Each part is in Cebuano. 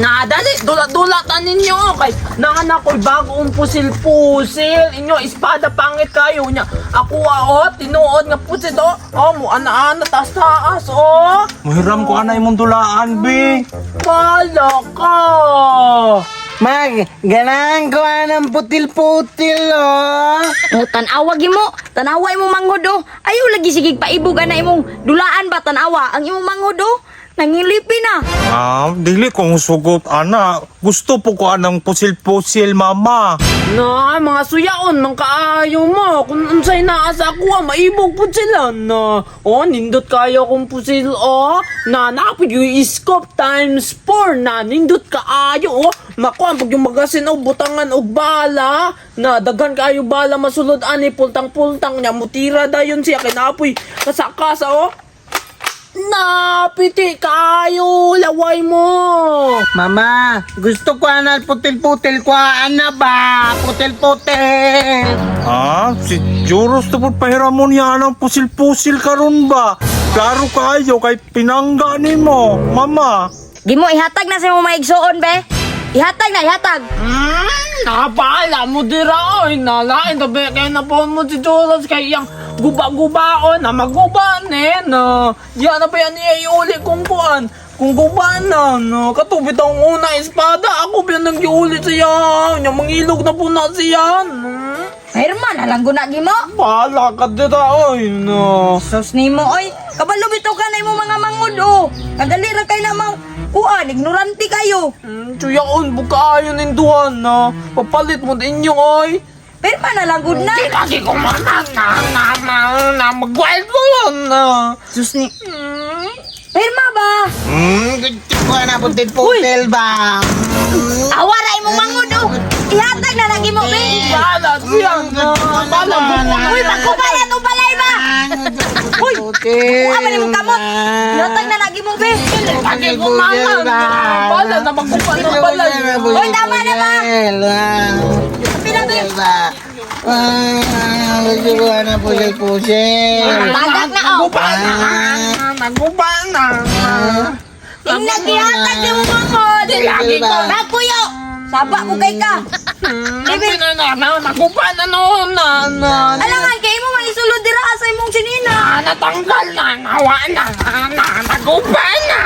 Na dali, dula-dula ta ninyo kay nanganak ko'y bagong pusil-pusil. Inyo espada pangit kayo nya. Ako ah, oh, tinuod nga pusil oh. Oh, mo ana-ana taas taas oh. Muhiram ko ana imong dulaan, be. Bala ka. Mag, ganahan ko anang putil-putil, oh. Oh, tan-awa gimo. Tan-awa imong manghod oh. Ayaw lagi sige paibog ana imong dulaan ba tan-awa ang imong manghod oh. Nangilipi na. Ah, dili kong sugot ana. Gusto po ko anang pusil-pusil, mama. Na, mga suyaon, man kaayo mo. Kung unsay naa sa ako, ah, maibog pud sila na. Oh, nindot kayo kung pusil, oh. Na, napod yung scope times 4 na. Nindot kaayo, oh. Makuha, pag yung magasin, oh, butangan og bala. Na, daghan kaayo bala masulod, ani, pultang-pultang niya. Mutira dayon siya, kay napoy kasakasa, oh. Napiti kaayo, laway mo. Mama, gusto ko anang putil-putil ko ana ba? Putil-putil. Ah, si Juros to po pahiramon niya anang pusil-pusil karon ba? Klaro kayo kay pinangga nimo, mama. Gimo ihatag na sa imong maigsuon be. Ihatag na, ihatag. Napala mo dira oy, nalain tabi kay na po mo si Jolos kay iyang guba-gubaon na maguba ne na. Yan na ba yan niya iuli kung kuan? Kung guba na, no, katubit ang una espada, ako ba nang iuli siya? Nya mangilog na po na siya. No. Pirma na lang guna gimo. Bahala ka dira oy, no. Sus nimo oy, kabalo bitaw ka na imong mga manghod oh. Kadali ra kay na mang kuan, ignorante kayo. Tsuyaon, buka ayon ninduhan na. Papalit mo inyo oy. Pirma na lang gud na. Lagi ko na na na na na mag-wild mo na. Sus ni. Pirma ba? Gusto ko anang putil-putil ba? Awa ra imong manghod oh. Ihatag na lang gimo be. Bahala siya na. Bahala mo na. Uy, magkubayan o balay ba? Uy, putil. Kuha man imong kamot. Ihatag na lagi mo be. Lagi ko mama. Bahala na magkupa ng balay. Uy, tama na ba? Pila be. Ba? Ah, gusto ko anang putil-putil. Tagak na oh. Naguba na. Naguba na. Ingna gihatag imong manghod. Lagi ko. Nagpuyo. Saba ko kay ka. Bebe. Na na na naguba na no na na. Alangan kay imo man isulod dira sa imong sinina. Na natanggal na. Nawa na. Na naguba na.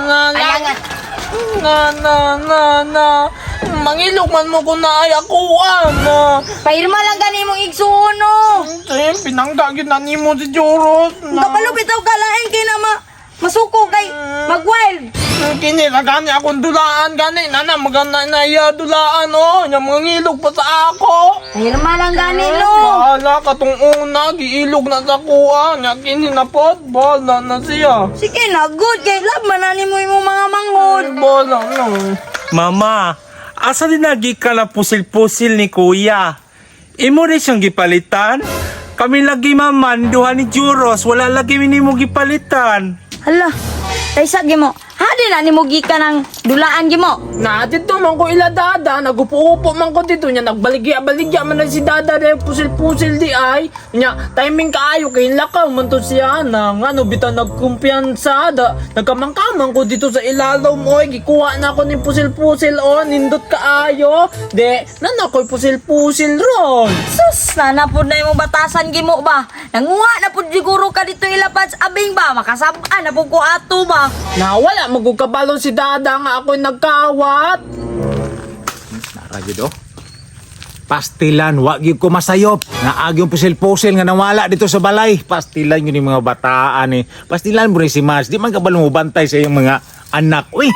Na Alangan. Na na na na. Mangilog man mo ko na ay ako na. Pairma lang gani imong igsuon oh. Sa'yo, pinangga gyud na nimo si Joros. Na. Kabalo bitaw ka lain kay na ma masuko kay mag-wild. Kini na gani akong dulaan gani nana maganda na iya dulaan oh nya mangilog pa sa ako. Pairma lang gani no. Bahala ka tong una giilog na sa kuha nya kini na pod bahala na siya. Sige na good kay love man na nimo imong mga manghod. Bahala na. Mama, asa din nagi ka na pusil-pusil ni kuya? Imo rin siyang gipalitan? Kami lagi maman, duha ni Juros, wala lagi minimo gipalitan. Hala. Taysa gimo. Hadi na nimo gikan ng dulaan gimo. Na dito man ko ila dada nagupo-upo man ko dito nya nagbaligya-baligya man na si dada dahil pusil-pusil di ay nya timing kaayo kay lakaw man to siya na ngano bitan nagkumpiyansa da nagkamangkamang ko dito sa ilalom oy gikuha na ako ning pusil-pusil oh nindot kaayo de nana ko'y pusil-pusil ron. Sus, nana pud na imong batasan gimo ba? Nanguha na pud siguro ka dito ilapad sa abing ba? Makasab-an na pud ko ato ba? Na wala magugkabalo si dada nga ako'y nagkawat. Nara gyud oh. Pastilan, wa gyud ko masayop. Naag yung pusil-pusil nga nawala dito sa balay. Pastilan yun yung mga bataan eh. Pastilan mo rin si Mars. Di man kabalo mo bantay sa iyong mga anak. Uy,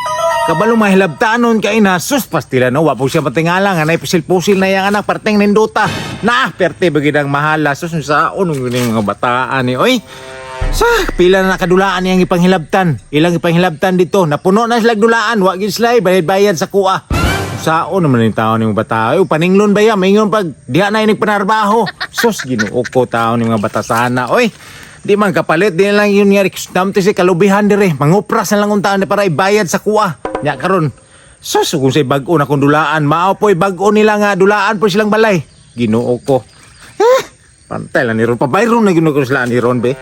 kabalo mahilabtanon kay na. Sus, pastilan no. Wa po siya patingala nga nay pusil-pusil na iyang anak. Parteng nindota. Na, perte bagid ang mahala. Sus, saon yun yung mga bataan eh. Uy, sa pila na nakadulaan niyang ipanghilabtan. Ilang ipanghilabtan dito. Napuno na sila dulaan. Wa gyud sila bayad-bayad sa kuha. Sao naman yung tao ng bata. Ay, paninglon ba yan? Maingon pag diha na inig panarbaho. Sus, ginoo ko tao ng mga bata sana. Oy, di man kapalit. Di na lang yun nga. Namti si kalubihan dire. Mangupras na lang ang taon na para ibayad sa kuha. Nya karon. Sus, kung say bag-o na kung dulaan. Mao po'y bag-o nila nga dulaan po silang balay. Ginoo ko. Eh, pantay lang ni Ron. Pabayron na ginoo ko sila ni Ron, be.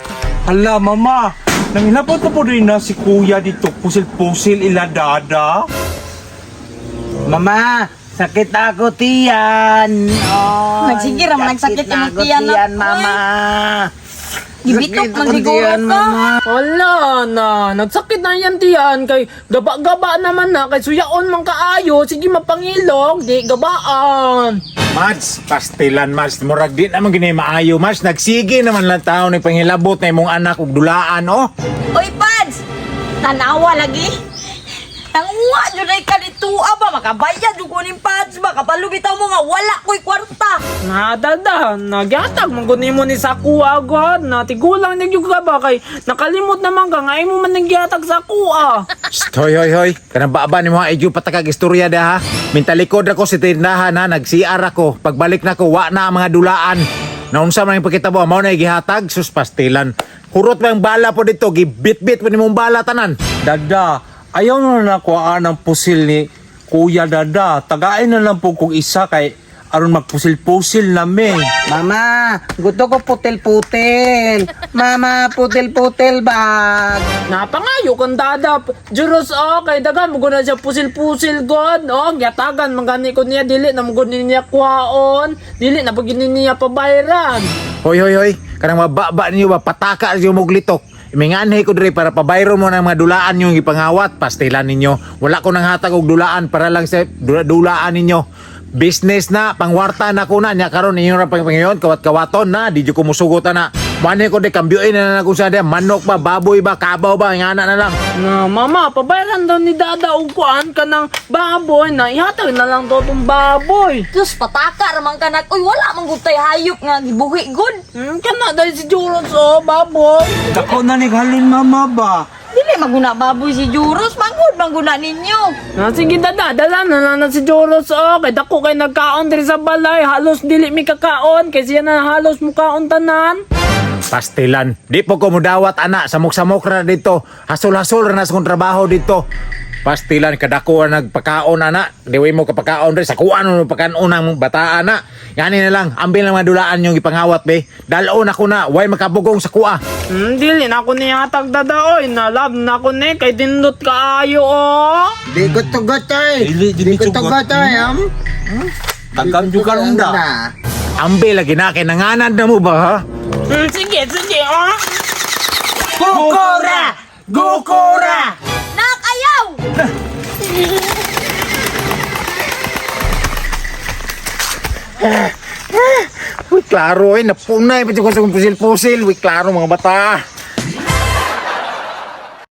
Hala, mama, nangilabot na po rin na si kuya dito, pusil-pusil ila dada. Mama, sakit ako tiyan. Oh, Nagsige ra man, nagsakit na imong ako tiyan, nak. tiyan, mama. Gibitok Sakit man akong siguro tiyan, ka. mama. Wala na, nagsakit na yan tiyan kay gaba-gaba naman na kay suyaon man kaayo, sige mapangilog, di gabaan. Mads, pastilan Mads, murag di naman gini maayo Mads, nagsige naman lang tao ni pangilabot na imong anak og dulaan oh. Oy, Pads! Tanawa lagi. Nanguha jud ay kalitua ba makabayad jud ko ning Pads ba kabalo bitaw mo nga wala ko'y kwarta. Na dada, nagyatag man gud nimo ni sa kuha god, na tigulang na gyud ka ba kay nakalimot naman ka nga imo man nagyatag sa kuha. Shh, hoy hoy hoy, kanang baaba ni mga igyo patakag istorya da ha. Mintalikod ako sa tindahan ha, nag-CR ako. Pagbalik nako, wa na ang mga dulaan. Naunsa man ang pakitabo, mao na gihatag sus pastilan. Hurot pa ang bala po dito, gibit-bit pa nimong bala tanan. Dada, ayaw na nakuhaan ang pusil ni Kuya Dada. Tagain na lang po kung isa kay aron magpusil-pusil na me. Mama, gusto ko putil-putil. Mama, putil-putil bag. Napangayo kang dada, Juros oh, kay dagan mo na siya pusil-pusil god. Oh, gyatagan man gani ko niya dili na mo gud niya kuhaon, dili na pag niya pabayran. Hoy hoy hoy, kanang mababa ninyo ba pataka yung muglitok. Iminganhi ko diri para pabayro mo ng mga dulaan yung ipangawat, pastilan ninyo. Wala ko nang hatag og dulaan para lang sa dulaan ninyo. Business na, pangwarta na ko na nya karon inyo ra pangpayon kawat-kawaton na di jud ko musugot na. Manhi ko di kambyuin na na kung sa di, manok ba, baboy ba, kabaw ba, ingana na lang. Na mama, pabayran daw ni dada og kuan ka ng baboy na ihatag na lang to tong baboy. Diyos, pataka ra man kanak. Uy, wala man gud tay hayop nga gibuhi gud. Kana dahil si Juros oh, baboy. Dako na ni halin mama ba? Dili maguna baboy si Juros, manghod maguna ninyo. Na sige dada, dala na lang na si Juros oh, kay dako kay nagkaon diri sa balay, halos dili mi kakaon kay siya na halos mukaon tanan. Pastilan. Di po ko mudawat ana, samok-samok ra dito. Hasol-hasol ra na sa kong trabaho dito. Pastilan kadako ang nagpakaon ana. Diway mo kapakaon rin sa kuan mo pakaon ang bataan na. Ngani na lang, ambil ang mga dulaan yung ipangawat be. Dalon ako na, way makabugong sa kuha. Dili na ako nihatag dada oy, na love na ako ni kay dindot kaayo oh. Di ko tugot ay. Dili, Di dili ko tugot. tugot ay. Tagam jud karon da. Ambil lagi na kay nanganan na mo ba ha? Sige, sige oh. Gukura! Gukura! Nak, ayaw! Uy, klaro eh, napunay pa ko sa kong pusil-pusil. Uy, klaro mga bata.